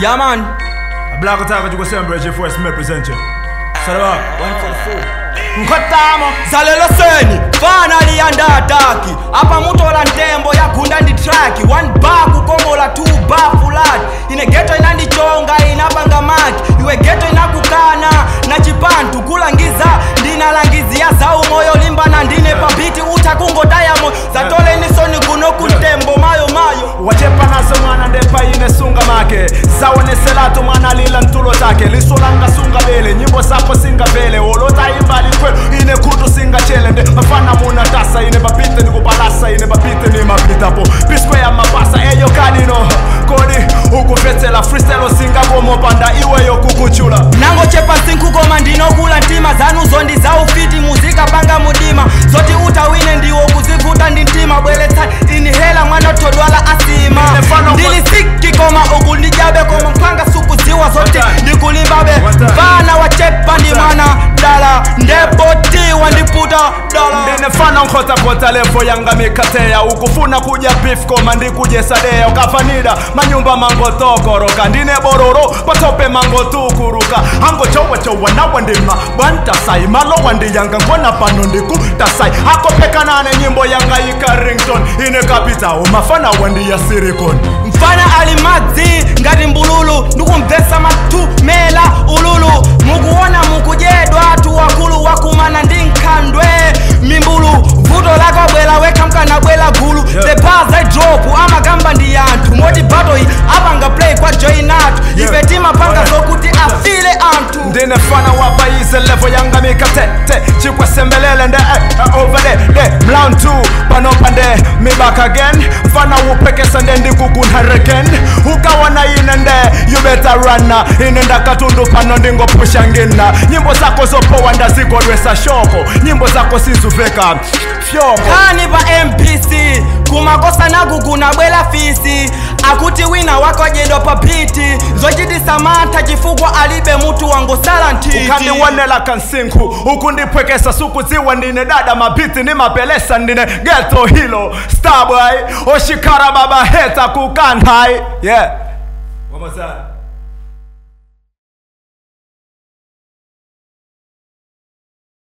Yeah, man. Black Attack, you go celebrate your first me present you. Salama. 144. Nkotamo zalelo seni finally under attack. Apa mutola ntembo yakunda ndi track. 1 bar kukomola 2 bar flat. Ine ghetto inandichonga inapanga maki. Iwe ghetto inakukana na chipantu kulangiza ndinalangizia za umoyo limbana ndine pabiti utakungo diamond zatole nisoni kuno kuntembo mayo mayo. Wachepa nazo mwana ndepa ine sunga make zaoneselato mwana lila ntulo zake lisolanga sunga bele nyimbo zako singa vele olota imbali kwelu ine kutu singa chele nde mafana muna tasa ine babite nikupalasa ine babite ni mapitapo pisque ya mapasa eyo kadino kodi ukufetsela freestyle singa komopanda iwe yokukuchula nango chepa sinkukoma ndinokula ntima zanu zondi za ufiti muzika panga mudima zoti utawine ndiwo kuzivuta ndi mtima bweretsa inihela mwana todwala asima ndilisiki koma uku ndijabe koma mpanga sukuziwa zoti ndikulimbabe mfana wachepa ndi mwana dala ndebotiwa ndiputa dala ndinefana nkhotakota levo yanga mikateya ukufuna kudya beef koma ndikujesadeya ukafanida manyumba mangotokoroka ndine bororo patope mangotukuruka angochowachowa nawa ndima bwantasai malowa ndiyanga nkona pano ndikutasai akopekanane nyimbo yanga ika rington ine kapitao mafana wandiya silicon mfana ali madzi ngati mbululu ndikumvesa matumela ululu mukuona mukudyedwa atu wakulu wakumana ndi nkhandwe mimbulu vuto lako bwela wekha mkanabwela gulu. The bars I drop amakamba ndi anthu moti battle iyi apanga play kwa joinatu ife timapanga zokuti afile anthu ndine fana wapaize levo yanga mikatete chikwesembelele nde over there de mlound 2 panopa nde me back again fana upekesa nde ndikukunhareken ukawana ine nde you better run ine ndakatundu pano ndingopusha ngina nyimbo zako zopowa ndazikodwesa shoko nyimbo zako sizuveka fyoko kani pa MPC kumakosa naku kunabwela fisi akuti wina wakajedwa pa biti zochitisa mantha chifukwa alibe mutu wangosala ntiti ukandiwonela kansinkhu ukundipwekesa sukudziwa ndine dada mabiti ni mapelesa ndine ghetto hilo starboy oshikara baba heta kukanthai. Yeah, one more time.